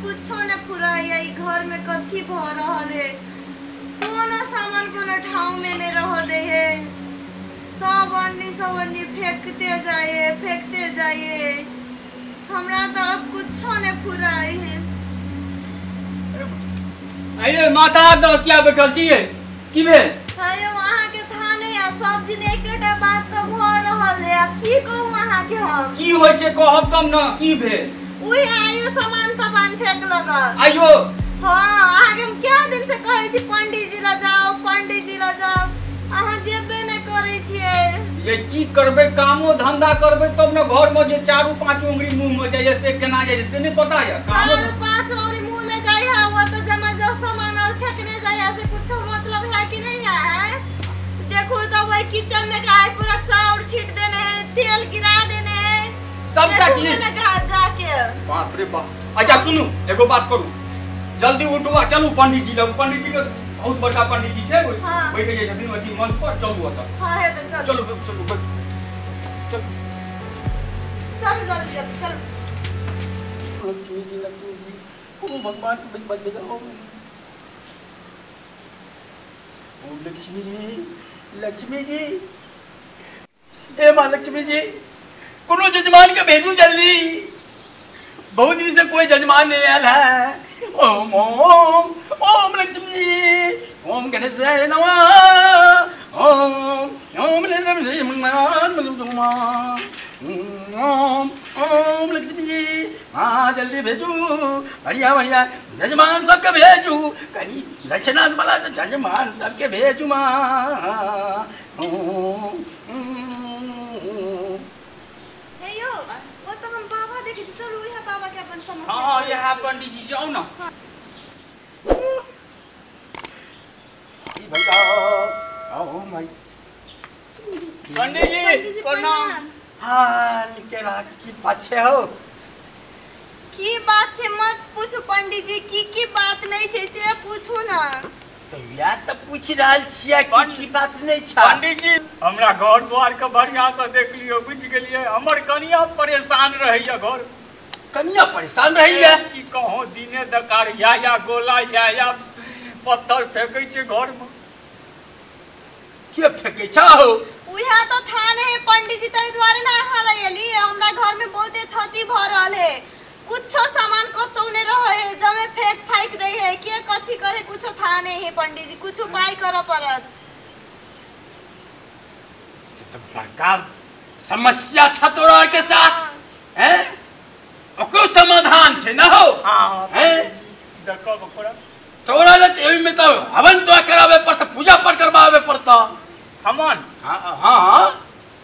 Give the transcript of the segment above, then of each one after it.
कुछो न फुराइया ई घर में कथी भ रहल है। कोनो सामान कोनो ठाव में नहीं रह दे है, सब अन्नी सब अन्नी फेंकते जाए फेंकते जाए। हमरा तो अब कुछो न फुराई है। अरे माथा दो किया बैठल छियै की भेल? अरे वहाँ के था नहीं आ सब दिन एकेटा बात तो भ रहल है। अब की कहू अहाँ के हम की होय छै कहब तब न की भेल? उही आयो सामान तमान फेंक लगल आयो। हाँ अहाँ के हम क्या दिन से कहै छी पंडीजी जी ला जाओ पंडीजी जी ला जाओ, अहाँ जेबे नहीं करै छियै। ये की करबै कामो धंधा करबै तब न घर में जे चारू पांच उंगली मुंह में जाइए से केना जाइए से नहीं पता है। चारू पांच उंगली मुंह में जाय है वो तो जमा जो सामान और फेंकने जाय है से कुछ मतलब है कि नहीं है। देखो तो वही किचन में का है पूरा चाउर छीट देने है, तेल गिरा देने है, सबटा चीज जाके। बाप रे बाप। अच्छा सुनू एगो बात करू जल्दी उठू आ चलू पंडीजी लग। पंडीजी के बहुत बड़का पंडीजी छै बैठे जे छथिन अथी मंच पर चलू ओतऽ। हां है त चलू चलू चलू चलू चलू जल्दी जल्दी चलू। लक्ष्मी जी लक्ष्मी जी ओ भगवान के बच बच जाओ। ओम लक्ष्मी जी लक्ष्मी जी ए मां लक्ष्मी जी कोनो जजमान के भेजू जल्दी, बहुत दिन से कोई जजमान नहीं आयल है। ओम ओम ओम लक्ष्मी जी ओम गणेश नमः ओम ओम लक्ष्मी ओम ओम लक्ष्मी जी हाँ जल्दी भेजू बढ़िया बढ़िया जजमान सबके भेजू कहीं दक्षिणा वाला जजमान सबके भेजू माँ। हे यो वो तो हम बाबा देखे छी चलू इहा बाबा के अपन समस्या। हां यहाँ पंडित जी से आओ ना। भैया आओ भाई पंडित जी प्रणाम। हाँ केरा की बात छे हो? की बात से मत पूछू पंडित जी, की बात नहीं छे से पूछू ना। तो या तो पूछ रहल छियै की बात नहीं छा। पंडित जी हमरा घर द्वार के बढ़िया से देख लियो बुझ गेलियै। हमर कनिया परेशान रहैया घर कनिया परेशान रहैया की कहो दिने दकार या गोला या पत्थर फेंकै छै घर में। के फेंकै छौ? उहा तो था नहीं पंडित जी तै दुआरे ना अहाँ लग एली। हमरा घर में बहुते क्षति भ रहल है, कुछो सामान कतौ नहीं रहे है, जमे फेंक फाइक दे है, के कथी करे कुछो था नहीं है पंडित जी, कुछ उपाय करे पड़त। से तो बड़का समस्या छ तोरा के साथ हैं, ओकरो समाधान छै ना हो। हां हैं देखब ओकरा तोरा ले एहि में तो हवन तो करावे पड़त पूजा पाठ करवावे पड़ता। हमन हां हां हां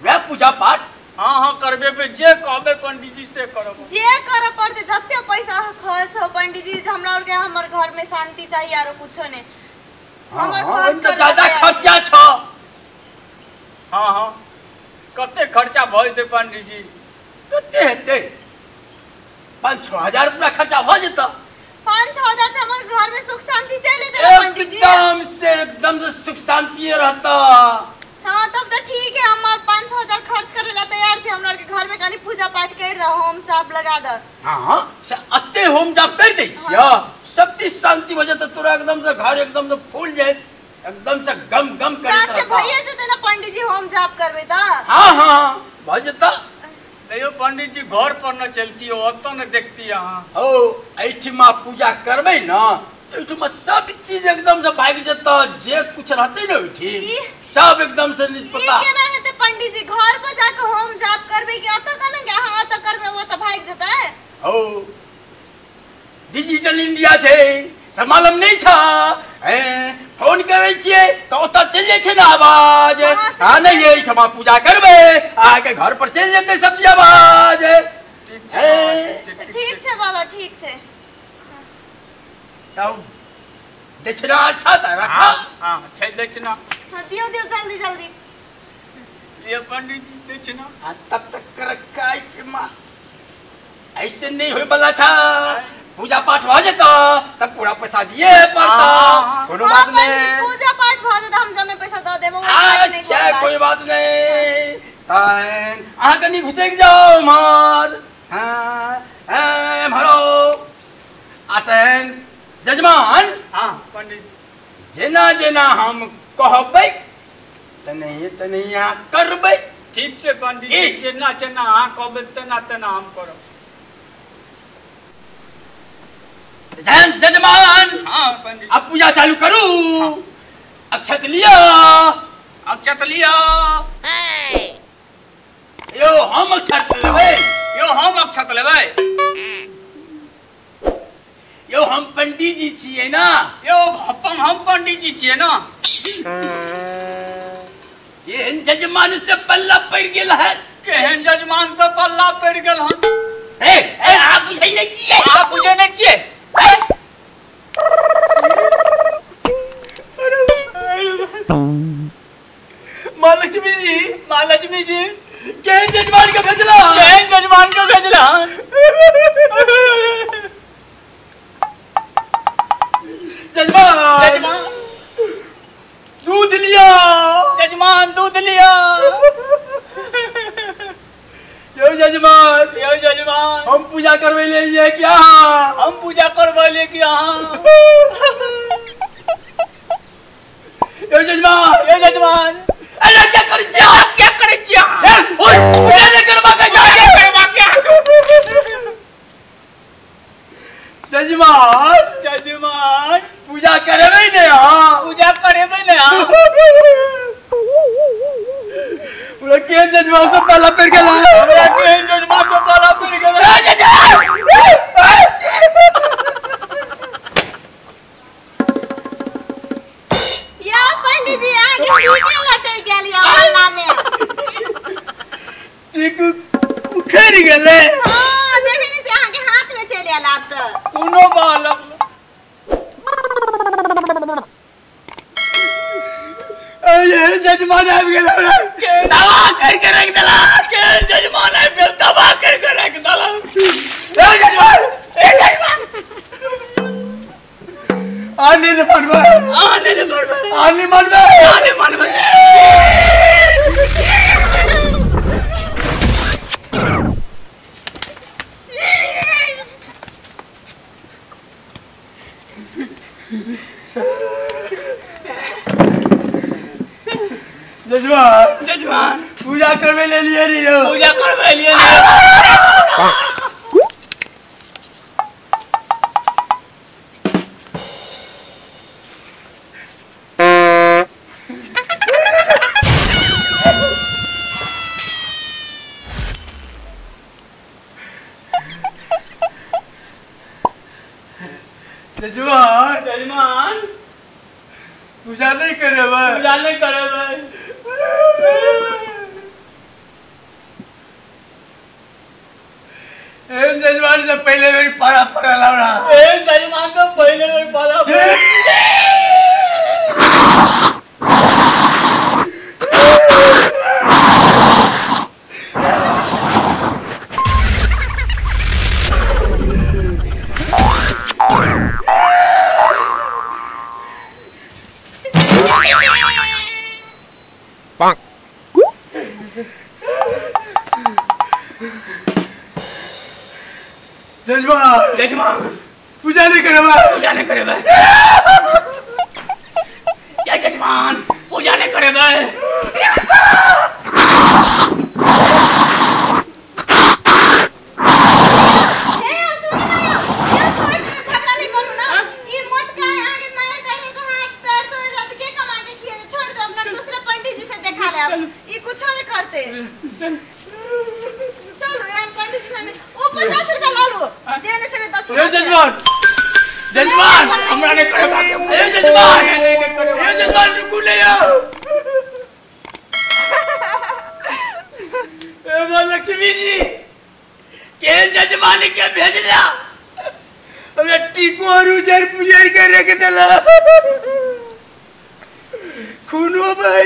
वह पूजा पाठ हां हां करबे पे जे कहबे पंडित जी से करब जे करे पड़ते जते पैसा खर्च हो पंडित जी। हमरा और के हमर घर में शांति चाहिए आरो कुछो ने। हमर खर्च तो ज्यादा खर्चा छ। हां हां कते खर्चा भ जेते पंडित जी? कते हेते 5-6 हजार रुपया खर्चा भ जेता। 5-6 हजार से हमर घर में सुख शांति चले जेते पंडित जी। एकदम से सुख शांति रहता। हाँ तब तो ठीक है, हम 5-6 हजार खर्च करे ला तैयार छी। हमरा के घर में कनी पूजा पाठ कर द होम जाप लगा द। हां से अत्ते होम जाप कर दे छिया सब चीज शांति हो जाता तोरा एकदम से घर एकदम से फूल जाए एकदम से गम गम करे। सच भइया जते ना पंडित जी होम जाप करबे त। हां हां भ जता। तैयो पंडित जी घर पर न चलती हो ओत न देखती अहाँ। ओ एठमा पूजा करबै न एठमा सब चीज एकदम से भाग जता, जे कुछ रहते न ओठी सब एकदम से निपटा। ई केना हेते पंडित जी घर पर जाके होम जाप करबे कि अत कने के हां अत करबे वो त भाग जता। ओ डिजिटल इंडिया छै समालम नहीं छा फोन करै छियै त ओत चलि जाइ छै ने आवाज। हां नहीं एठमा पूजा करबै आके घर पर चलि जेतै सब आवाज। ठीक छै ठीक छै बाबा ठीक छै। तब दक्षिणा अच्छा था रखा। हां छै दक्षिणा। हां दियो दियो जल्दी जल्दी ये पंडित जी दक्षिणा। हां तब तक रखा एठमा ऐसे नहीं होय वाला छा। पूजा पाठ भ जेता तब पूरा पैसा दिए पड़ता। कोनो बात नहीं पूजा पाठ भ जेता हम जमे पैसा the देबो। अच्छा कोई बात नहीं तहन अहाँ कनी घुसैक जाओ उम्हर। हाँ एम्हरो जेना जेना हम कहबै तनहिए तनहिए अहाँ करबै। ठीक छै पंडीजी, जेना जेना अहाँ कहबै तेना तेना हम करब। जजमान, हाँ पंडीजी, अब पूजा चालू करू। अक्षत लिया, अक्षत लिया। यो हम अक्षत लेबै, यो हम अक्षत लेबै। यो हम पंडीजी छियै ना, यो हम पंडीजी छियै ना। केहन जजमान से पल्ला पड़ गेल है, केहन जजमान से पल्ला पड़ गेल हन। ए ए आप बुझै नै छियै, आप बुझै नै छियै। माँ लक्ष्मी जी, माँ लक्ष्मी जी, केहन जजमान के भेजला, केहन जजमान के भेजला। जजमान, जजमान दूध लिया, जजमान दूध लिया। यो जजमान, यो जजमान, हम पूजा करबै ले लिए क्या, हम पूजा करबै ले कि अहाँ। यो जजमान, यो जजमान, अरे क्या करै छियै, क्या करै छियै? ओए पूजा नहीं करबा के जा के करबा के। जजमान, जजमान पूजा करबै ने अहाँ, पूजा करबै ने अहाँ। हमरा केहन जजमान से पल्ला पड़ गेल, हमरा केहन जजमान से पल्ला पड़ गेल। या पंडीजी आगे टीके लटक गेल या पल्ला में, टीकू उखड़ गेलै। हां देखै नै छै अहाँ के हाथ में चलि आयल आब त कोनो बालक। अरे जजमान आबि गेल, हमरा दवा करके रख देला। के जजमान आबि गेल, दवा करके रख देला। ए जजमान, ए जजमान, आने ने मानबै, आने ने मानबै, आने मानबै, आने मानबै। जजमान, जजमान पूजा करबै ले लिए रहियो, पूजा करबै लिए। जजमान, जजमान पूजा नहीं करेबै, पूजा नहीं करेबै। एहन जजमान से पहले मेरी पारा पड़ल हमरा, एहन जजमान से पहले मेरी पारा। जजमान, जजमान पूजा नहीं करेबै, पूजा नहीं करेबै। जय जजमान पूजा नहीं करेबै। हे सुन ना यो, यो छोड़ दे, झगड़ा नहीं करू ना। ई मोटका आगे मार डाले तो हाथ पैर तोड़ रत के कमा के खिए, छोड़ दो अपना दूसरे पंडित जी से देखा ले। अब ई कुछ नहीं करते। चलो यार पंडित जी ने ओ 50 रुपया ला लो, देने चले दक्षिणा। ए जजमान, जजमान हमरा नहीं करेबा के। ए जजमान, ए जजमान रुकू नहीं आओ। ए मां लक्ष्मी जी, के जजमान के भेजला, हमरा टीको और उजर पुजर के रख देला, खूनो बह।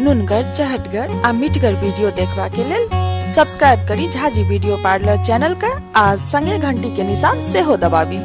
नुनगर, चहटगर आ मिठगर वीडियो देखबा के लेल सब्सक्राइब करी झाजी वीडियो पार्लर चैनल के आ संगे घंटी के निशान सेहो दबाबी।